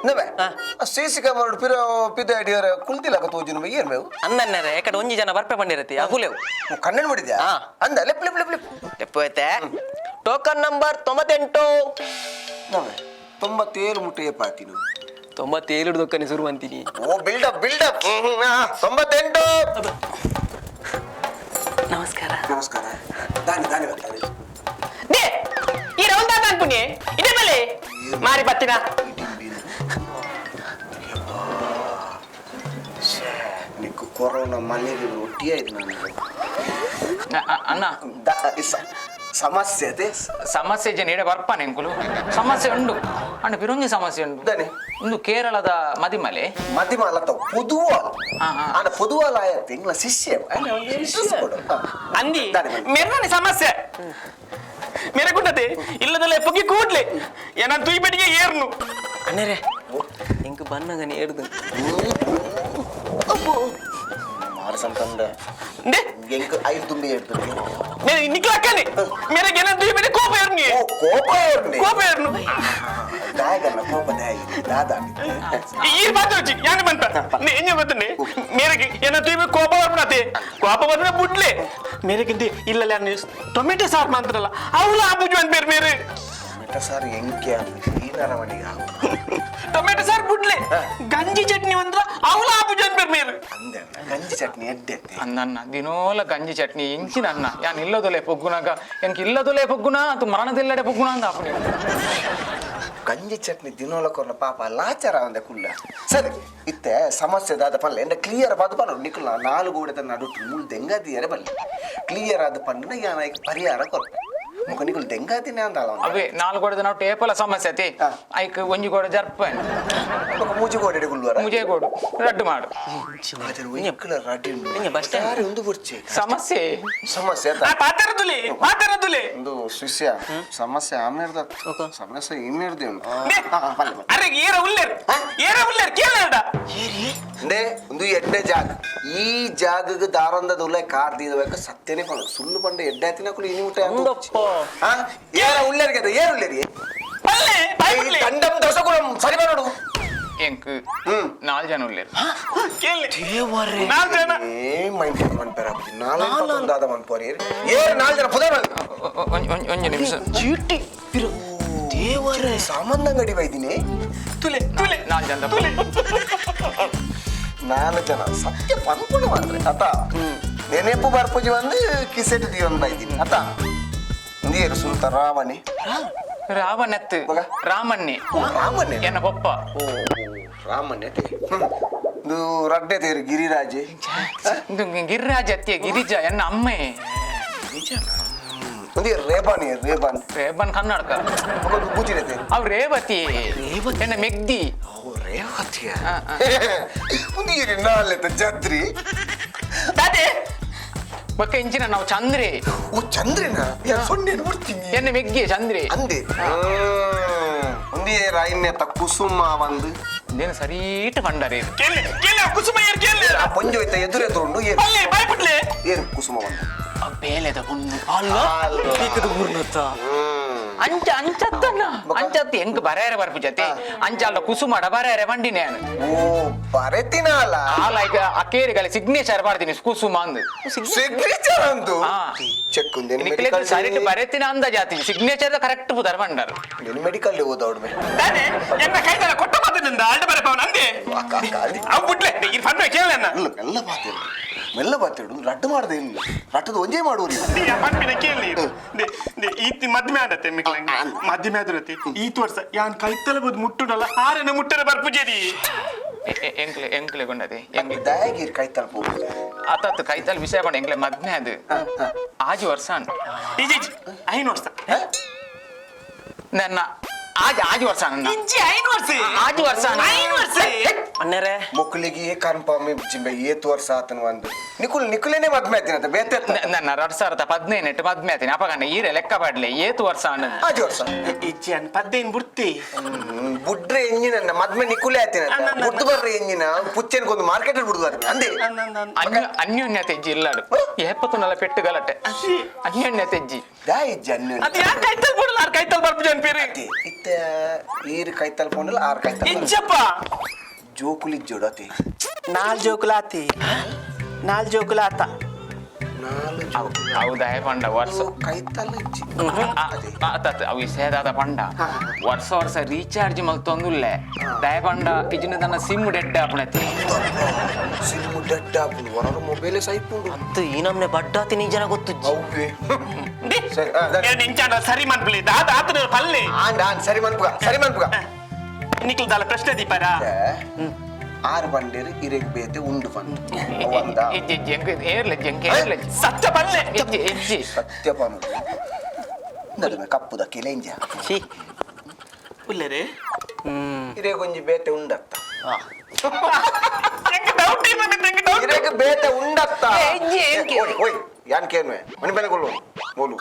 ನವೆ CC camera ಪಿರ ಪಿದ ಅಡಿಯರ ಕುಲ್ತಿಲಕ ತೋಜುನು ಏರ್ ಮೇವು ಅಂದನ್ನರೆ ಎಕಡೆ ಒಂಜಿ ಜನ ಬರ್ಪೆ ಪಂಡಿರತಿ ಅಗುಲೆವು. ಕಣ್ಣನ್ ಮಾಡಿದ್ಯಾ? ಹಾ. ಅಂದ ಲೆಪ್ ಲೆಪ್ ಲೆಪ್ ಲೆಪ್. ಲೆಪ್ಪು ಟೋಕನ್ ನಂಬರ್ 98. ನವೆ 97 ಮುಟ್ಟೆ ಪಾತಿನು. 97 ದೊಕ್ಕನೆ ಶುರು ಅಂತೀನಿ. ಓ build up build up 98. ನಮಸ್ಕಾರ. ನಮಸ್ಕಾರ. ದಾನಿ ದಾನಿ ಬರ್ತಾರೆ. They ಈ ರೌಂಡ್ ದಾದ ಅನ್ಪುನಿ ಇದೇ ಬಲೆ ಮಾರಿ ಬತ್ತಿನ. ನಿಕ್ಕು ಕೊರೋನಾ ಮಲೇರಿಯಾ ಒಟ್ಟಿಗೆ ಆಯ್ತು ನನಗೆ. ಅಣ್ಣ. ಸಮಸ್ಯೆ ಅದೇ. ಸಮಸ್ಯೆ ಜನ ಇಡ ಬರ್ಪಾನೆ ಎಂಕುಲು ಸಮಸ್ಯೆ ಉಂಡು ಅಣ್ಣ, ಬಿರೊಂಜಿ ಸಮಸ್ಯೆ ಉಂಡು. ದಾನೆ? ಒಂದು ಕೇರಳದ ಮದಿಮಲೆ. ಮದಿಮಾಲ ತಾವು ಪೊದುವಾಲ್. ಹಾ, ಹಾ. ಆನ ಪೊದುವಾಲ್ ಆಯತ್ತೆ ಇಂಗ್ಲ ಶಿಷ್ಯ ಆಯ್ನ ಅವ್ನಿಗೆ interest ಕೊಡು. ಹಾ. ಅಂದಿ. ದಾನೆ ಬನ್ನಿ. ಮೆರ್ನನೆ ಸಮಸ್ಯೆ ಮೇರೆ ಗುಡ್ಡತೆ ಇಲ್ಲದಲ್ಲ ಪುಗಿ ಕೂಡ್ಲೆ ಏನ ತುಯ್ ಬೆಡಿಗೆ ಏರ್ನು ಅಣ್ಣರೇ ಇಂಕ್ ಬನ್ನಗನೆ ಏರ್ದು. ಮಾರಸಂತಂಡ. ದೆ. ಎಂಕ್ ಐದು ತುಂಬಿ ಹೇಳ್ತು. ಮೇರೆ ನಿಕ್ಲಕ್ಕನೆ ಮೇರೆ ಗೆನ ತುಯ್ ಬೆಡಿ ಕೋಪ ಏರ್ನಿ. ಓ ಕೋಪ ಏರ್ನಿ. ಕೋಪ ಏರ್ನು. ದಾಯಗಲ್ಲ ಕೋಪ ದಾಯ ದಾದಾ. ಈ ಬಾತೋಚಿ ಯಾನೆ ಬಂತ ಎಂಜ ಬತ್ತನೆ ಮೇರೆಗೆ ಏನ ತುಯ್ ಕೋಪ ಬರ್ಪಣತೆ ಕೋಪ ಬರ್ಪಣ ಬುಡ್ಲೆ ಮೇರೆಗಿಂತ ಇಲ್ಲ ಟೊಮೆಟೊ ಸಾರು ಮಾತ್ರಲ್ಲ ಅವಳು ಆಬುಜು ಅಂತ ಬೇರೆ ಬೇರೆ. ಟೊಮೆಟೊ ಸಾರು ಎಂಕೆ ಈ ನರಮಣಿಗೆ ಟೊಮೆಟೊ ಸಾರು ಬುಡ್ಲೆ ಗಂಜಿ ಚಟ್ನಿ ಅಂದ್ರ ಅವಳು ಆಬುಜು ಅಂತ ಬೇರೆ ಬೇರೆ. ಅಂದೆ ಗಂಜಿ ಚಟ್ನಿ ಎಡ್ಡೆ. ಅನ್ನ ದಿನೋಲ ಗಂಜಿ ಚಟ್ನಿ ಇಂಚಿನ ಅನ್ನ ಯಾನ್ ಇಲ್ಲದೊಲೆ ಪೊಗ್ಗುನಾಗ ಎಂಕ್ ಇಲ್ಲದೊಲೆ ಪೊಗ್ಗುನ ಅದು ಮರಣದಿಲ್ಲಡೆ ಪೊಗ್ಗುನ ಅಂದ ಅಪ್ಪು ನೀವು. ಗಂಜಿ ಚಟ್ನಿ ದಿನೋಲ ಕೊರ್ನ ಪಾಪ ಲಾಚಾರ ಅಂದೆ ಕುಲ್ಲ. ಸರಿ ಇತ್ತೆ ಸಮಸ್ಯೆ ದಾದ ಪಲ್ಲೆ ಎಂಡ ಕ್ಲಿಯರ್ ಬಾದು ಪನ್ನು ನಿಕುಲ್ ನಾಲ್ಕು ಗೋಡೆ ನಡುಟು ಮೂಲು ದೆಂಗಾದಿಯರೆ ಬಲ್ಲೆ ಕ್ಲಿಯರ್ ಆದ ಪನ್ನುನ ಯಾನ ಪರಿಹಾರ ಕೊರ್ಪೆ ಮುಖ ನಿಕುಲ್ ದೆಂಗಾದಿನೇ ಅಂದಾಳ ಅವ್ನು. ಅವೇ ನಾಲ್ಕು ಗೋಡೆದ ನಾವು ಟೇಪಲ ಸಮಸ್ಯೆ ಅತಿ. ಹಾ. ಐಕ್ ಒಂಜಿ ಗೋಡೆ ಜರ್ಪ. ಬೊಕ ಮೂಜಿ ಗೋಡೆ ಗುಲ್ವರ. ಮುಜೆ ಗೋಡು ರಡ್ಡು ಮಾಡು. ರಡ್ಡಿ. ಇಂಜೆ bus stand. ಒಂದು ಬುರ್ಚಿ. ಸಮಸ್ಯೆ. ಸಮಸ್ಯೆ ಆ ಪಾತರದುಲೆ ಪಾತರದುಲೆ. ಒಂದು ಶಿಷ್ಯ ಸಮಸ್ಯೆ ಆಮೇರ್ದ ಸಮಸ್ಯೆ ಇಮೇರ್ದೆ ಉಂಟು. ನೇ. ಹಾ, ಹಾ, ಪಲ್ಲೆ, ಪಲ್ಲೆ. ಅರೆ ಏರ ಉಲ್ಲೇರ್ ಏರ ಉಲ್ಲೇರ್ ಕೇಳಡ. ಅಂದೆ ಒಂದು ಎಡ್ಡೆ ಜಾಗ ಈ ಜಾಗಕ್ಕೆ ದಾರಂದದ ಉಲ್ಲ ಕಾರ್ ದೀದಬೇಕು ಸತ್ಯನೇ ಪಂಡ ಸುಳ್ಳು ಪಂಡ ಎಡ್ಡೆ ಆತಿನ ಕುಲು ಇನಿ ಮುಟ್ಟ. ಹಾ ಏರ ಉಲ್ಲೇರಿಗೆ ಅದ ಏರ್ ಉಲ್ಲೇರಿ. ಪಲ್ಲೆ ಬಾಯ್ ಬುಡ್ಲೆ. ದಂಡಂ ದಶಕುಲಂ ಸರಿ ಬರೋಡು. ಎಂಕ್ ನಾಲ್ ಜನ ಉಲ್ಲೇರು. ಕೇಳಿ ನಾಲ್ಕು ಜನ. ಏ ಮೈಂಡ್ ಮನ್ಪೆರ ನಾಳೆ ದಾದ ಮನ್ಪೋರಿ ಏರ್ ನಾಲ್ ಜನ ಪುದರ್. ಒಂಜಿ ನಿಮಿಷ. ಚೀಟಿ ದೇವರೇ. ಸಾಮಾನ್ ಅಂಗಡಿ ಬೈದಿನಿ. ತುಲೆ ತುಲೆ. ನಾಲ್ ಜನ. ತುಲೆ. ನಾಲ್ಕು ಜನ ಸತ್ಯ ಪನ್ಪುಣ ಮಾತ್ರ ಅತ ನೆನೆಪು ಬರ್ಪುಜಿ ಒಂದು ಕಿಸೆಟ್ ದಿಯೊಂದು ಬೈದಿನಿ ಅತ ನೀರು ಸುಲ್ತ ರಾಮನೆ. ರಾವಣತ್. ಮಗ? ರಾಮನ್ನೇ. ಓ, ರಾಮನೆ. ಎನ್ನ ಪಪ್ಪ. ಓ ರಾಮನೆ ಇದು ರಡ್ಡೆ ತೇರು ಗಿರಿರಾಜೆ. ಇದು ಗಿರಿರಾಜ ಅತ್ತಿಯ ಗಿರಿಜ ಎನ್ನ ಅಮ್ಮೆ. ಒಂದು ರೇಬಾನಿ ರೇಬಾನ್. ರೇಬನ್ ಕನ್ನಡಕ. ಒಂದು ಬೂಚಿನ ತೇರು. ಅವ್ ರೇವತಿ ಎನ್ನ ಮೆಗ್ದಿ. ಓ ರೇವತಿಯ. ಆ, ಆ. ಒಂದು ಏರಿ ನಾಲೆತ ಜತ್ರಿ. ದಾದೆ. ಬೊಕ್ಕ ಇಂಚಿನ ನಾವು ಚಂದ್ರಿ. ಓ ಚಂದ್ರನ ಯಾರು ಸೊನ್ನೆ ನೋಡ್ತೀನಿ. ಎನ್ನ ಮೆಗ್ಗಿ ಚಂದ್ರಿ. ಅಂದೆ ಒಂದು ರೈನ್ಯತ ಕುಸುಮ ಒಂದು. ಇದೇನು ಸರೀಟ್ ಪಂಡರಿ ಇದು. ಕೇಳಿ ಕೇಳಿ ಕುಸುಮ ಏರ್ ಕೇಳಿ. ಆ ಪೊಂಜು ಐತ ಎದುರು ಎದುರು ಉಂಡು ಏರು. ಪಲ್ಲೆ ಬಾಯ್ ಬಿಡ್ಲೆ. ಏರು ಕುಸುಮ ಒಂದು. ಆ ಬೇಲೆದ ಪೊಣ್ಣು ಅಲ್ಲ. ಅಲ್ಲ. ಊರ್ನತ್ತ. ಅಂಚ ಅಂಚತ್ತಲ್ಲ. ಬೊಕ್ಕ? ಅಂಚತ್ತಿ ಎಂಕ್ ಬರೇರೆ ಬರ್ಪು ಜೊತೆ ಅಂಚಾಲ ಕುಸುಮಡ ಬರೇರೆ ಬಂಡಿನೇ ನಾನು. ಓ ಬರೆತಿನ ಅಲ್ಲ. ಆ ಲೈಕ್ ಅಕೇರಿಗಳ ಸಿಗ್ನೇಚರ್ ಬರ್ತೀನಿ ಕುಸುಮ ಅಂದು. ಸಿಗ್ನೇಚರ್ ಅಂತು. ಹಾ. ಚೆಕ್ ನಿಕ್ಲೆಗ್ ಸರಿಟ್ ಬರೆತಿನ ಅಂದ ಜಾತಿ ಸಿಗ್ನೇಚರ್ ಕರೆಕ್ಟ್ ಪುದರ್ ಬಂಡರು. ನೀನು ಮೆಡಿಕಲ್ ಓದೋಡ್ ಮೇ. ದಾದೆ ಎನ್ನ ಕೈತಲ ಕೊಟ್ಟ ಮಾತಿನಿಂದ ಅಲ್ಡ ಬರಪವನ ಅಂದೆ. ಅಕ್ಕ ಅಕ್ಕ ಅಲ್ಲಿ. ಅವ್ ಬಿಡ್ಲೆ ಈ ಫಂಡ ಕೇಳಣ್ಣ. ಮೆಲ್ಲ ಮೆಲ್ಲ ಬಾತಿಡು ಮೆಲ್ಲ ಬಾತಿಡು ರಡ್ಡು ಮಾಡದೆ ಇಲ್ಲ ರಟ್ಟದ ಒಂಜೇ ಮಾಡುವರಿ. ಪನ್ಪಿನ ಕೇಳಿ ಈತಿ ಮದ್ಮೆ ಆಡತ್ತೆ ಮಿಕ್ಲಂಗ್ ಮದ್ಮೆ ಆದಿರತ್ತೆ ಈತ್ ವರ್ಷ ಯಾನ್ ಕೈತಲ ಬೋದು ಮುಟ್ಟುಡಲ್ಲ ಆರೆನ ಮುಟ್ಟರ ಬರ್ಪುಜೇರಿ. ಎಂಕ್ಲೆ ಎಂಕ್ಲೆ ಗೊಂಡದೆ ಎಂಕ್ಲೆ. ದಯಗಿರ್ ಕೈ ತಲುಪು. ಆತತ್ ಕೈತಲ್ ವಿಷಯ ಪಂಡ ಎಂಕ್ಲೆ ಮದ್ಮೆ ಅದು ಆಜಿ ವರ್ಷ ಅನ್. ಇಜಿ ಐನು ವರ್ಷ. ನನ್ನ ಆಜಿ ಆಜಿ ವರ್ಷ ನನ್ನ. ಇಜ್ಜಿ ಐನು ವರ್ಷ. ಆಜಿ ವರ್ಷ. ಐನು ವರ್ಷ. ಅಣ್ಣರೇ. ಮೊಕ್ಕಳಿಗೆ ಕನ್ಫರ್ಮ್ ಜಿಂಬೆ ಏತ್ ವರ್ಷ ಆತನ ಒಂದು ನಿಕುಲ್ ನಿಕುಲೇನೆ ಮದ್ಮೆ ಆತಿನಂತ ಬೇತೆ. ನನ್ನ 2015 ಎಟ್ಟು ಮದ್ಮೆ ಆತೀನಿ ಅಪಗಣ್ಣ ಈರೆ ಲೆಕ್ಕ ಪಾಡ್ಲೆ ಏತು ವರ್ಷ ಅಣ್ಣ. ಆಜಿ ವರ್ಷ. ಇಜ್ಜಿ ಅನ್ ಪದ್ದೇನ್ ಬುಡ್ತಿ. ಬುಡ್ರೆ ಎಂಜಿನ ಮದ್ಮೆ ನಿಕುಲೆ ಆತಿನ. ಬುಡ್ದು ಬರ್ರೆ ಎಂಜಿನ ಪುಚ್ಚೆನ್ ಕೊಂದು ಮಾರ್ಕೆಟ್ ಬುಡ್ದು ಬರ್ರೆ ಅಂದೆ. ಅನ್ಯೋನ್ಯತೆ ಇಜ್ಜಿ ಇಲ್ಲಾಡು ಏಪತ್ತು ಪೆಟ್ಟು ಗಲಟೆ ಅನ್ಯೋನ್ಯತೆ ಇಜ್ಜಿ. ದಾಯಿ ಜನ್ಯ. ಅದು ಯಾಕೆ ಕೈತಲ್ ಬಿಡಲ್ಲ ಆರ್ ಕೈತಲ್ ಬರ್ಪು ಜನ ಪೇರು. ಇತ್ತ ಈರ್ ಕೈತಲ್ ಪೋಂಡಲ್ ಆರ್ ಕೈತಲ್. ಇಜ್ಜಪ್ಪ. ಜೋಕುಲಿ ಜೋಡತಿ. ನಾಲ್ ಜೋಕುಲಾತಿ ನಾಲ್ ಜೋಕುಲಾತ. ನಾಲ್. ಹೌದಾ ಪಂಡ ವರ್ಷ ಕೈತಲ್ ಇಜ್ಜಿ. ಅವು ಇಸೇದಾದ ಪಂಡ ವರ್ಷ ವರ್ಷ ರೀಚಾರ್ಜ್ ಮಲ್ತೊಂದುಲ್ಲೆ ದಯ ಪಂಡ ಇಜಿನ ತನ್ನ ಸಿಮ್ ಡೆಡ್ ಆಪಣತಿ. ಸಿಮ್ ಡೆಡ್ ಆಪುಂಡು ಹೊರಗೆ ಮೊಬೈಲ್ ಸೈಪುಂಡು. ಅತ್ತು ಈ ನಮ್ನೆ ಬಡ್ಡಾತಿ ನೀ ಜನ ಗೊತ್ತುಜ್ಜಿ. ಅವ್ವೆ ಸರಿ. ನಿಂಚಾಂಡ ಸರಿ ಮನ್ಪಲಿ ದಾದ ಆತನ ಪಲ್ಲೆ. ಆಂಡ್ ಆಂಡ್ ಸರಿ ಮನ್ಪುಗ ಸರಿ ಮನ್ಪುಗ. ನಿಕ್ಲು ದಾಲ ಪ್ರಶ್ನೆ ದೀಪಾರ. ಆರು ಬಂಡೇರು ಇರೆಗ್ ಬೇತೆ ಉಂಡು ಬಂದು ಒಂದ. ಇಜ್ಜಿ ಇಜ್ಜಿ ಎಂಕ್ ಏರ್ಲೆ ಎಂಕ್ ಏರ್ಲೆ. ಸತ್ಯ ಪಲ್ಲೆ. ಇಜ್ಜಿ ಇಜ್ಜಿ. ಸತ್ಯ ಪನು ನಡುವೆ ಕಪ್ಪುದ ಕಿಲೆಂಜ. ಛೀ. ಉಲ್ಲೇರೆ. ಇರೆಗೊಂಜಿ ಬೇತೆ ಉಂಡತ್ತ. ಎಂಕ್ ಡೌಟ್ ಎಂಕ್ ಡೌಟ್. ಇರೆಗ್ ಬೇತೆ ಉಂಡತ್ತ. ಇಜ್ಜಿ, ಎಂಕೆ? ಓಯ್ ಓಯ್ ಯಾನ್ ಕೇನ್ವೆ ಮನಿ ಬೆಲೆ ಕೊಲ್ಲು ಮೋಲು.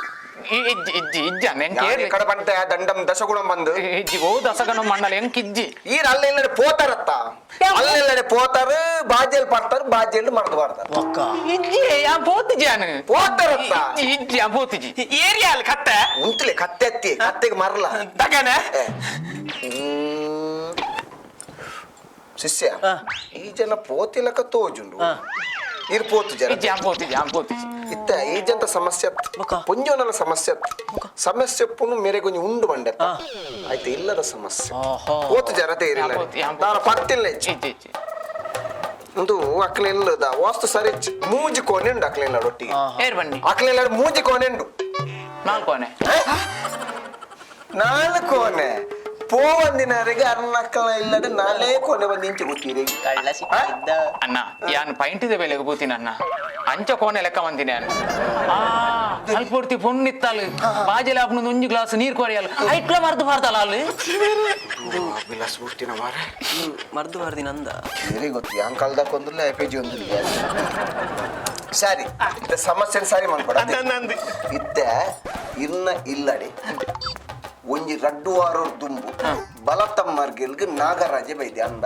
ಇಜ್ಜಿ ಇಜ್ಜಿ ಇಜ್ಜಿ ಅಣ್ಣ ಎಂಕ್ ಯಾನ್ ಏರ್ಲೆ. ಕಡ ಬಂತೆ ದಂಡಂ ದಶಗುಣಂ ಬಂದು. ಇಜ್ಜಿ ಓ ದಸಗನ ಮಂಡಲ ಎಂಕ್ ಇಜ್ಜಿ. ಈರ್ ಅಲ್ಲೆಲ್ಲಡೆ ಪೋತಾರತ್ತ ಅಲ್ಲೆಲ್ಲಡೆ ಪೋತಾರ ಬಾಜೆಲ್ ಪಡ್ತಾರ ಬಾಜೆಲ್ ಮರ್ದು ಬಾರ್ತಾರ. ಒಕ್ಕ. ಇಜ್ಜಿ ಯಾ ಪೋತಿಜಿ ಅನ್. ಪೋತಾರತ್ತ. ಇಜ್ಜಿ ಇಜ್ಜಿ ಯಾ ಪೋತಿಜಿ. ಏರಿಯಾಲ್ ಕತ್ತೆ. ಉಂತಲೆ ಕತ್ತೆ ಅತ್ತಿ ಕತ್ತೆಗೆ ಮರಲ. ದಗನೆ. ಶಿಷ್ಯ ಈ ಜನ ಪೋತಿಲಕ ತೋಜುಂಡು ಇರ್ ಪೋತು ಜನ. ಇಜ್ಜಿ ಯಾ ಪೋತಿಜಿ ಯಾ ಪೋತಿಜಿ. ಇತ್ತ ಈ ಜಂತ ಸಮಸ್ಯೆ ಬೊಕ್ಕ? ಪುಂಜೋನಲ ಸಮಸ್ಯೆ ಸಮಸ್ಯೆ ಪುನು ಮೇರೆ ಕೊಂಚ ಉಂಡು ಬಂಡೆ ಆಯ್ತು ಇಲ್ಲದ ಸಮಸ್ಯೆ. ಆಹಾ. ಪೋತು ಜರತೆ ಇರಿಲ್ಲ. ಯಾ ಪೋತಿ, ಯಾ ಪೋತಿ. ತಾರ ಪತ್ತಿಲ್ಲ ಹೆಚ್ಚು. ಇಜ್ಜಿ ಇಜ್ಜಿ. ಒಂದು ಅಕ್ಲೆ ಇಲ್ಲದ ವಾಸ್ತು ಸರಿ ಮೂಜಿ ಕೋಣೆ ಉಂಡು ಅಕ್ಲೆ ಇಲ್ಲ ಒಟ್ಟಿಗೆ. ಏರ್ ಬನ್ನಿ. ಅಕ್ಲೆ ಇಲ್ಲ ಮೂಜಿ ಕೋಣೆ ಉಂಡು. ನಾಲ್ಕು ಕೋಣೆ. ನಾಲ್ಕು ಕೋಣೆ ಪೋವಂದಿನವರೆಗೆ ಅರ್ನಕ್ಕಲ ಇಲ್ಲದೆ ನಾಲೇ ಕೋಣೆ ಬಂದು ಇಂಚೆ ಗೊತ್ತೀರಿ. ಕಳ್ಳ ಸಿಕ್ಕಿದ್ದ. ಅಣ್ಣ ಯಾನ್ ಪೈಂಟಿದ ಬೆಲೆಗೆ ಪೂತಿನ ಅಣ್ಣ ಅಂಚ ಕೋಣೆ ಲೆಕ್ಕ ಬಂದಿನಿ ನಾನು ಆ ಅಲ್ಪೊರ್ತಿ ಪೊಣ್ಣಿತ್ತಾಲು ಬಾಜೆಲೆ ಆಪುನ ಒಂಜಿ ಗ್ಲಾಸ್ ನೀರ್ ಕೊರಿಯಲ್ಲ ಐಟ್ಲ ಮರ್ದು ಬಾರ್ದಲ್ಲ ಅಲ್ಲಿ. ಬಿಲಾಸ್ ಬಿಡ್ತೀನ ಮಾರ. ಮರ್ದು ಬಾರ್ದಿನ ಅಂದ. ಬೇರೆ ಗೊತ್ತು ಯಾಂಗ್ ಕಲ್ದಕ್ಕೆ ಒಂದಿಲ್ಲ ಎ ಪಿ ಜಿ ಒಂದಿಲ್ಲ ಸರಿ ಇತ್ತ ಸಮಸ್ಯೆ ಸರಿ ಮಾಡ್ಕೊಡ. ನಂದು. ಇತ್ತ ಇನ್ನ ಇಲ್ಲಡೆ ಒಂಜಿ ರಡ್ಡು ವಾರ ದುಂಬು ಬಲತಮ್ಮರ್ಗಿಲ್ಗ್ ನಾಗರಾಜೆ ಬೈದೆ ಅಂದ.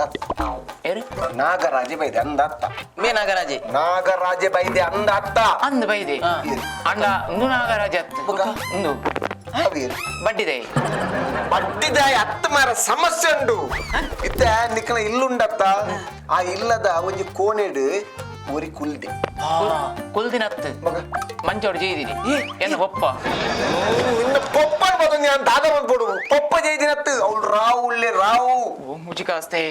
ಏರು. ನಾಗರಾಜೆ ಬೈದೆ ಅಂದ ಅತ್ತ. ಮೇ ನಾಗರಾಜೆ. ನಾಗರಾಜೆ ಬೈದೆ ಅಂದ ಅತ್ತ. ಅಂದ್ ಬೈದೆ ಅಣ್ಣ ಇಂದು ನಾಗರಾಜ ಅತ್ತು ಇಂದು. ಅವೇರು. ಬಡ್ಡಿದೆ. ಬಡ್ಡಿದಾಯ ಅತ್ತ ಮಾರ ಸಮಸ್ಯೆ ಉಂಡು ಇತ್ತ ನಿಕ್ಕನ ಇಲ್ಲುಂಡತ್ತ ಆ ಇಲ್ಲದ ಒಂಜಿ ಕೋಣೆಡು ಒರಿ ಕುಲ್ದೆ. ಕುಲ್ದಿನ ಅತ್ತು. ಮಗ. ಮಂಚೋಡು ಜೈದಿನಿ ಎನ್ನ ಪೊಪ್ಪ. ಇನ್ನು ಪೊಪ್ಪನ ಬದಲು ನಾನು ದಾದ ಬಂದ್ಬಿಡು ಪೊಪ್ಪ ಜೈದಿನತ್ತು ಅವಳು ರಾವು ಉಳ್ಳೆ ರಾವು. ಓ ಮುಜಿಕಾಸ್ತೆ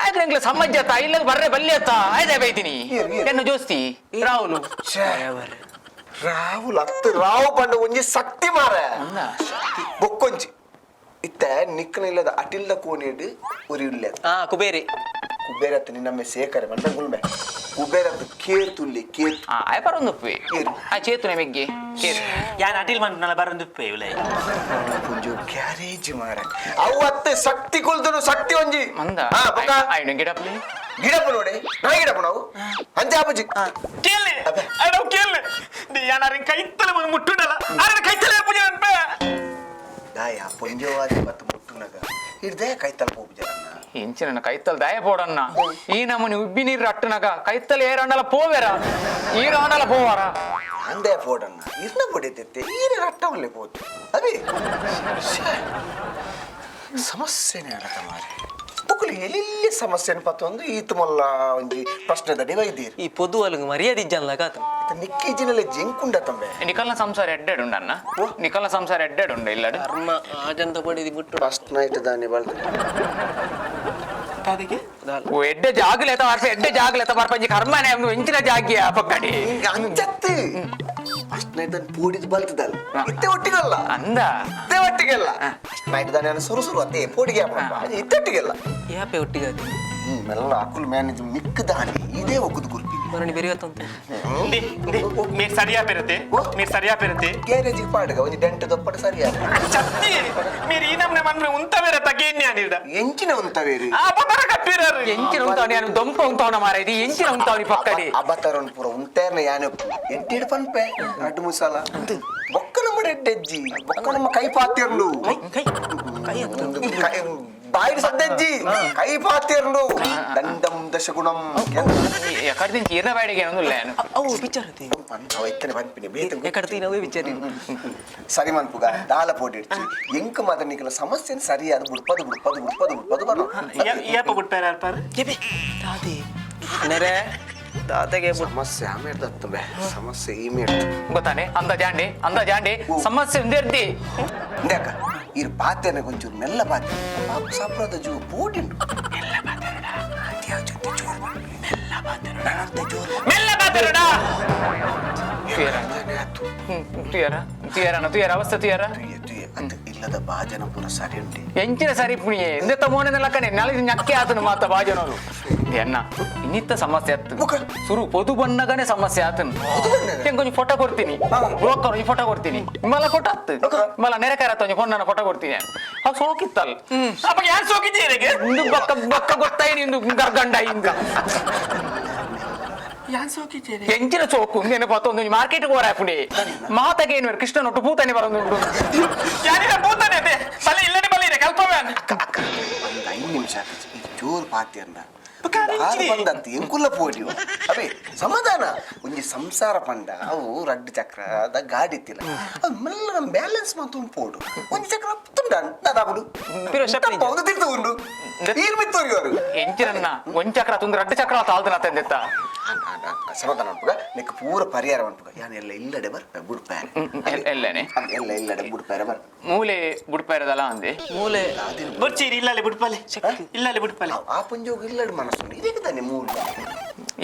ಆಯ್ತು ಎಂಗ್ಲ ಸಮ್ಮಜ್ಜ ಅತ್ತ ಇಲ್ಲ ಬರ್ರೆ ಬಲ್ಲಿ ಅತ್ತ ಆಯ್ತಾ ಬೈತೀನಿ. ಏರ್, ಏರ್. ಎನ್ನ ಜೋಸ್ತಿ ರಾಹುಲು. ಛೇ. ರಾಹುಲ್ ಅತ್ತು ರಾವು ಪಂಡ ಒಂಜಿ ಶಕ್ತಿ ಮಾರ. ಅಂದ. ಬೊಕ್ಕೊಂಜಿ ಇತ್ತ ನಿಕ್ಕನ ಇಲ್ಲದ ಅಟಿಲ್ದ ಕೋಣೆಡು ಒರಿ ಉಳ್ಳೆ. ಹಾ ಕುಬೇರಿ. ಕುಬೇರತ್ತು ನಿನ್ನಮ್ಮೆ ಸೇಕರೆ ಮಂಡ ಗುಲ್ಮೆ ಕುಬೇರತ್ತು ಕೇತುಲ್ಲೆ ಕೇತು. ಆ ಆಯ್ ಬರೊಂದುಪ್ಪೆ. ಏರು. ಆ ಚೇತುನೆ ಮೆಗ್ಗೆ ಕೇತು. ಯಾನ್ ಅಟಿಲ್ ಮನ್ಪುನಲ್ಲ ಬರೊಂದುಪ್ಪೆ ಇವ್ಲೆ. ಒಂಜಿ ಗ್ಯಾರೇಜ್ ಮಾರ ಅವು ಅತ್ತೆ ಶಕ್ತಿ ಕುಲ್ದುನು ಶಕ್ತಿ ಒಂಜಿ. ಮಂದ. ಹಾ ಬೊಕ್ಕ. ಆಯ್ನು ಗಿಡಪ್ಲಿ. ಗಿಡಪ್ಪ ನೋಡಿ ನಾ ಗಿಡಪ್ಪ ನಾವು ಅಂಚೆ ಅಪ್ಪುಜಿ. ಕೇಳಿ ಅಬ್ಬೆ. ಅಡವು ಕೇಳಿ ಯಾನಾರಿನ್ ಕೈತ್ತಲೆ ಬಂದು ಮುಟ್ಟುಂಡಲ್ಲ ಆರನ ಕೈತ್ತಲೆ ಪೂಜೆ ಅನ್ಪೆ. ದಾಯ ಪೊಂಜೋವಾದಿ ಮತ್ತು ಮುಟ್ಟುನಗ ಹಿಡ್ದೆ ಕೈತಲ್ ಪೋಪು ಜನ. ಇಂಚಿನ ಕೈತಲ್ ದಾಯ ಪೋಡಣ್ಣ ಈ ನಮ್ಮನಿ ಉಬ್ಬಿ ನೀರು ಅಟ್ಟನಗ ಕೈತಲ್ ಏರಣ್ಣಲ ಪೋವೆರ ಈ ರಾಣಲ ಪೋವಾರ. ಅಂದೆ ಪೋಡಣ್ಣ ಇರ್ನ ಪೊಡಿತೈತೆ ಈರೆ ರಟ್ಟವಲ್ಲೇ ಪೋತು ಅದೇ ಸಮಸ್ಯೆನೇ ಅಡತ ಮಾರೆ ಬುಕ್ಕುಲು ಎಲ್ಲಿ ಸಮಸ್ಯೆ ಪತ್ತೊಂದು ಈತ ಮೊಲ್ಲ ಒಂಜಿ ಪ್ರಶ್ನೆ ದಡಿ ವೈದ್ಯರು. ಈ ಪೊದು ಅಲುಗು ಮರ್ಯಾದೆ ಇಜ್ಜನ್ಲ ಕಾತ. ನಿಕ್ಕಿ ಜಿನಲೆ ಜಿಂಕುಂಡ ತಂಬೆ. ನಿಕಲ್ನ ಸಂಸಾರ ಎಡ್ಡೆಡ್ ಉಂಡಣ್ಣ ನಿಕಲ್ನ ಸಂಸಾರ ಎಡ್ಡೆಡ್ ಉಂಡ ಇಲ್ಲಡು. ಕರ್ಮ ಆಜಂತ ಪಡಿದಿ ಬಿಟ್ಟು. ಫಸ್ಟ್ ನೈಟ್ ದಾನಿ ಬಳ್ದು. ಅದಕ್ಕೆ ಓ ಎಡ್ಡೆ ಜಾಗಲೆತ ವರ್ಪ ಎಡ್ಡೆ ಜಾಗಲೆತ ಬರ್ಪಂಜಿ ಕರ್ಮನೆ ಇಂಚಿನ ಜಾಗಿಯ ಪಕ್ಕಡಿ. ಅಂಚತ್ತು ಫಸ್ಟ್ ನೈಟ್ ದಾನಿ ಪೋಡಿದ್ ಬಲ್ತದಲ್ಲ ಇತ್ತೆ ಒಟ್ಟಿಗಲ್ಲ. ಅಂದ. ಇತ್ತೆ ಒಟ್ಟಿಗೆಲ್ಲ ಫಸ್ಟ್ ನೈಟ್ ದಾನಿ ನಾನು ಸುರು ಸುರು ಅತ್ತೆ ಪೋಡಿಗೆ ಹಾಪಪ್ಪ ಇತ್ತೆ ಒಟ್ಟಿಗೆಲ್ಲ. ಯಾಪೆ ಒಟ್ಟಿಗೆ ಆತಿ? ಮೆಲ್ಲ ಅಕುಲ್ ಮ್ಯಾನೇಜ್ ಮಿಕ್ಕ ದಾನಿ ಇದೇ ಒಕ್ಕುದು ಗುರ್ಪಿ. ಮರಣಿ ಬೆರಿಯತ್ತಂತ. మీరు సరియా పెరితే, మీరు సరియా పెరితే. ಗ್ಯಾರೇಜಿಗೆ ಪಾಡುಗ ಒಂಜಿ ಡೆಂಟ್ ದೊಪ್ಪಡ ಸರಿಯಾದ. ಚತ್ತಿ మీరు ಈ ನಮ್ನೆ ಮನ್ನೆ ಉಂತ ಬೇರೆ ತಗೇನ್ಯ ಅನಿರ್ದ. ಎಂಚಿನ ಉಂತವೇರು? ಆ ಪದರ ಕಪ್ಪಿರಾರು. ಎಂಚಿನ ಉಂತಾವನಿ ನಾನು ದೊಂಪ ಉಂತಾವನ ಮಾರ ಇದು ಎಂಚಿನ ಉಂತಾವನಿ ಪಕ್ಕಡಿ. ಅಬತರನ್ ಪೂರ ಉಂತೇರ್ನ ಯಾನೆ ಎಂಟಿಡ್ ಪನ್ಪೆ ರಡ್ಡು ಮುಸಾಲ ಬೊಕ್ಕ ನಮ್ಮ ಎಡ್ಡೆಜ್ಜಿ ಬೊಕ್ಕ ನಮ್ಮ ಕೈ ಪಾತಿರ್ಲು. ಕೈ ಕೈ ಕೈ ಹತ್ತು. ಬಾಯಿಡ್ ಸದ್ದೆಜ್ಜಿ ಕೈ ಪಾತಿರ್ಲು ದಂಡಂ ದಶಗುಣಂ. ಎಕಡೆ నుంచి ಇರ್ನ ಬಾಡಿಗೆ ಏನೊಂದು ನಾನು. ಅವು ಪಿಕ್ಚರ್ ಅತಿ. ಅವ ಇತ್ತನೆ ಪನ್ಪಿನಿ ಬೇತೆ. ಎಕಡೆ ತೀನವೇ ಪಿಕ್ಚರ್. ಸರಿ ಮನ್ಪುಗ ದಾಲ ಪೋಡಿಡ್ಚಿ ಎಂಕ್ ಮಾತ್ರ ನಿಕಲ ಸಮಸ್ಯೆ ಸರಿಯಾದ ಬುಡ್ಪದು ಬುಡ್ಪದು ಬುಡ್ಪದು ಬುಡ್ಪದು ಬರೋ. ಏಪ ಬಿಟ್ಪಾರ ಅರ್ಪಾರು. ಕೆಬೆ ತಾತಿ ನೆರೆ ತಾತಗೆ. ಸಮಸ್ಯೆ ಆಮೇಲೆ ದತ್ತುಂಬೆ ಸಮಸ್ಯೆ ಈ ಮೇಡ್. ಗೊತ್ತಾನೆ ಅಂದ ಜಾಂಡಿ ಅಂದ ಜಾಂಡಿ ಸಮಸ್ಯೆ ಒಂದಿರ್ತಿ. ಇಂದಾಕ ಇರು ಪಾತೆನ ಕೊಂಚೂರು ಮೆಲ್ಲ ಪಾತೆ ಪಾಪ ಸಾಪ್ರದ ಜೂ ಪೋಡಿಂಡು ಮೆಲ್ಲ ಪಾತೆರಡ ಜೊತೆ ಜೋರು ಮೆಲ್ಲ ಪಾತೆರಡ ಜೋರು. ಮೆಲ್ಲ ಬಾತಿರಡ. ತುಯರ ತುಯರ ತುಯರನ ತುಯರ ಅವಸ್ಥೆ ತುಯರ. ತುಯ್ಯ ತುಯ್ಯ ಅದು ಇಲ್ಲದ ಬಾಜನ ಪೂರ ಸರಿ ಉಂಟೆ. ಎಂಚಿನ ಸರಿ ಪುಣಿಯೆ ಎಂದೆತ್ತ ಮೋನೆದ ಲಕ್ಕನೆ ನಲಿದ ನಕ್ಕೆ ಆತನು ಮಾತ ಬಾಜನೋರು ಎನ್ನ ಇನ್ನಿತ್ತ ಸಮಸ್ಯೆ ಆತು. ಬುಕ್ಕ. ಸುರು ಪೊದು ಬಣ್ಣಗನೆ ಸಮಸ್ಯೆ ಆತನು. ಪೊದು ಬಣ್ಣಗ? ಒಂಜಿ ಫೋಟೋ ಕೊಡ್ತೀನಿ, ಬ್ರೋಕರ್ ಒಂಜಿ ಫೋಟೋ ಕೊಡ್ತೀನಿ, ನಿಮ್ಮಲ್ಲ ಫೋಟೋ ಆತ್ತು. ಬುಕ್ಕ. ನಿಮ್ಮಲ್ಲ ನೆರೆಕಾರ ಒಂಜಿ ಫೋನ್ ಫೋಟೋ ಕೊಡ್ತೀನಿ, ಅವ್ ಸೋಕಿತ್ತಲ್ಲ. ಅಪ್ಪ ಯಾರು ಸೋಕಿದ್ದೀರಿಗೆ? ಇಂದು ಬಕ್ಕ ಬಕ್ಕ ಗೊತ್ತಾಯಿ ಇಂದು ಗರ್ಗಂಡ ಇಂದು. ಯಾನ್ ಸೋಕಿದ್ದೀರಿ? ಎಂಚಿನ ಸೋಕು ನೆನಪಾತ ಒಂದು ಮಾರ್ಕೆಟ್ ಹೋರಾಪುಣಿ ಮಾತಾಗ ಏನು ಕೃಷ್ಣನೊಟ್ಟು ಪೂತಾನೆ ಬರೋದು. ಯಾರಿನ ಪೂತಾನೆ ಅದೇ ಬಲೆ ಇಲ್ಲನೆ ಬಲೆ ಇದೆ ಕಲ್ಪವ್ಯಾನ್. ಅಕ್ಕ ಅಕ್ಕ ಒಂದು 5 ನಿಮಿಷ ಆತು ಇದು ಜೋರು ಪಾತೆ ಅಂದ. ಬುಕ್ಕ ಆರು ನಿಂಚಿನಿ. ಬಂದಂತ ಎಂಕುಲ್ಲ ಪೋಡಿಯು ಅವೇ ಸಮಾಧಾನ ಒಂಜಿ ಸಂಸಾರ ಪಂಡ ಅವು ರಡ್ಡು ಚಕ್ರದ ಗಾಡಿ ಇತ್ತಿಲ್ಲ ಅದು ಮೆಲ್ಲ ನಮ್ಮ ಬ್ಯಾಲೆನ್ಸ್ ಮಾತು ಪೋಡು ಒಂಜಿ ಚಕ್ರ ತುಂಡ ದಾದಾಬುಡು. ಪಿರ ಶಪ್ಪ ತಪ್ಪ ಒಂದು ತಿರ್ತು ಉಂಡು ಈರ್ ಮಿತ್ತೋರಿ ಅವರು. ಎಂಚಿನನ್ನ ಒಂದ್ ಚಕ್ರ ತುಂದು ರಡ್ಡು ಚಕ್ರ ತಾಳ್ದನ ತಂದೆತ್ತ. ಸಮಾಧಾನ ಅನ್ಪುಗ ನೆಕ್ ಪೂರ ಪರಿಹಾರ ಅನ್ಪುಗ ಯಾನ್ ಎಲ್ಲ ಇಲ್ಲಡೆ ಬರ್ಪೆ ಬುಡ್ಪಾರೆ. ಎಲ್ಲನೆ. ಎಲ್ಲ ಇಲ್ಲಡೆ ಬುಡ್ಪಾರೆ ಬರ್ಪೆ. ಮೂಲೆ ಬುಡ್ಪೇರದಲ್ಲ ಅಂದೆ. ಮೂಲೆ. ಬೊರ್ಚೀರಿ ಇಲ್ಲಲ್ಲಿ ಬಿಡ್ಪಲೆ, ಇಲ್ಲಲ್ಲಿ ಬಿಡ್ಪಲೆ. ಆ ಪುಂಜೋಗ ಇಲ್ಲಡೆ ಮನಸ್ಸುಂಡು ಇದಕ್ಕೆ ತಾನೆ ಮೂಲ.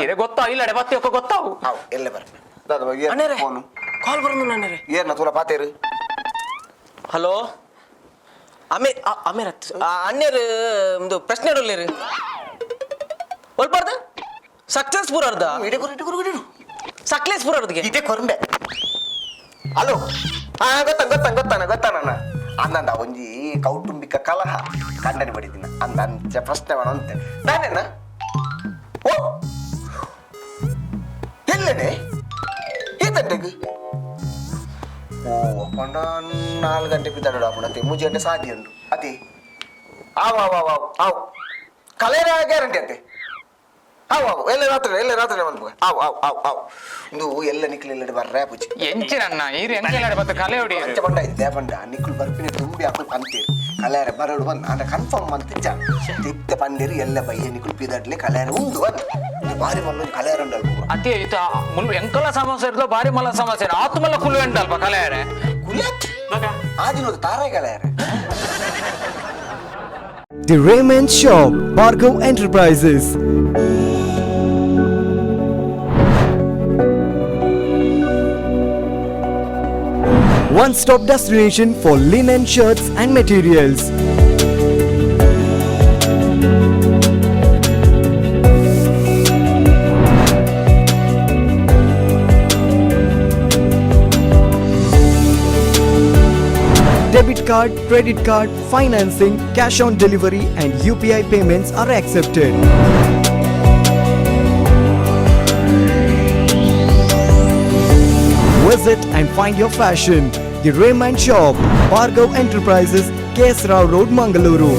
ಇರೆ ಗೊತ್ತಾವ್ ಇಲ್ಲಡೆ ಬತ್ತಿ ಒಕ್ಕ ಗೊತ್ತಾವು. ಅವು ಎಲ್ಲ ಬರ್ಪೆ ದಾದ. ಅಣ್ಣರೇ. ಫೋನು. ಕಾಲ್ ಬರೋದು ಅಣ್ಣರೇ. ಏನ ತೂಲ ಪಾತೇರು. ಹಲೋ ಅಮೇ ಅಮೇರ್ ಅಣ್ಣೇರು ಒಂದು ಪ್ರಶ್ನೆ ಇಡೋಲ್ಲೇರು ಒಲ್ಪಾರ್ದ ಸಕ್ಸಸ್ ಪೂರ ಅರ್ಧ. ಇಡೆ ಕೊರು ಇಡೆ ಕೊರು ಇಡು. ಸಕ್ಲೇಸ್ ಪೂರ ಅರ್ಧಗೆ. ಇದೇ ಕೊರಂಬೆ ಹಲೋ ಹಾ ಗೊತ್ತ ಗೊತ್ತ ಗೊತ್ತಾನ ಗೊತ್ತಾನ ಅಂದಂದ ಒಂಜಿ ಕೌಟುಂಬಿಕ ಕಲಹ ಖಂಡನೆ ಬಡಿದಿನ ಅಂದ ಅಂಚ ಪ್ರಶ್ನೆ ಅಂತೆ ನಾನೇನ ಓ ಎಲ್ಲನೆ ಏತಂಟೆಗ್ ಓ ಪಂಡ 4 ಗಂಟೆ ಬಿದ್ದಾಡ ಅಪ್ಪಣತೆ 3 ಗಂಟೆ ಸಾಧ್ಯ ಉಂಟು ಅದೇ ಆವ್ ಆವ್ ಆವ್ ಆವ್ ಆವ್ ಕಲೇರ ಗ್ಯಾರಂಟಿ ಅಂತೆ ಆವ್ ಆವ್ ಎಲ್ಲ ರಾತ್ರಿ ಎಲ್ಲ ರಾತ್ರಿ ಮನ್ಪುಗ ಆವ್ ಆವ್ ಆವ್ ಆವ್ ಒಂದು ಎಲ್ಲ ನಿಕ್ಲು ಎಲ್ಲಡೆ ಬರ್ರೆ ಪೂಜೆ. ಎಂಚಿನನ್ನ ಈರು ಎಂಚೆಲ್ಲಡೆ ಬತ್ತ ಕಲೆ ಹೊಡಿ. ಅಂಚ ಬಂಡ ಇದ್ದೆ ಬಂಡ ನಿಕ್ಲು ಬರ್ಪಿನ ತುಂಬಿ ಅಕುಲು ಪಂತೇರು ಕಲ್ಯಾರ ಬರೋಡು ಬಂದು ಅಂಡ ಕನ್ಫರ್ಮ್ ಅಂತ ಜ ತಿತ್ತೆ ಪಂಡೇರು ಎಲ್ಲ ಬಯ್ಯ ನಿಕ್ಲು ಪಿದಡ್ಲೆ ಕಲ್ಯಾರ ಉಂಡು ಬಂದು ಬಾರಿ ಮಲ್ಲ ಕಲ್ಯಾರ ಉಂಡಲ್ ಪೂರ. ಅತಿ ಆಯ್ತು ಮುಲ್ ಎಂಕಲ ಸಮಸ್ಯೆ ಇರ್ತೋ ಬಾರಿ ಮಲ್ಲ ಸಮಸ್ಯೆ ಆತ್ಮಲ್ಲ ಕುಲು ಎಂಟಲ್ಪ ಕಲೆಯಾರೆ. ಕುಲಿಯತ್ ಬಗ. ಆಜಿನೋದು ತಾರೇ ಕಲ್ಯಾರ. The Raymond Shop, Barco Enterprises. One stop destination for linen shirts and materials. Debit card, credit card, financing, cash on delivery, and UPI payments are accepted. Visit and find your fashion. The Raymond Shop, Bargo Enterprises, KS Rao Road, Mangaluru.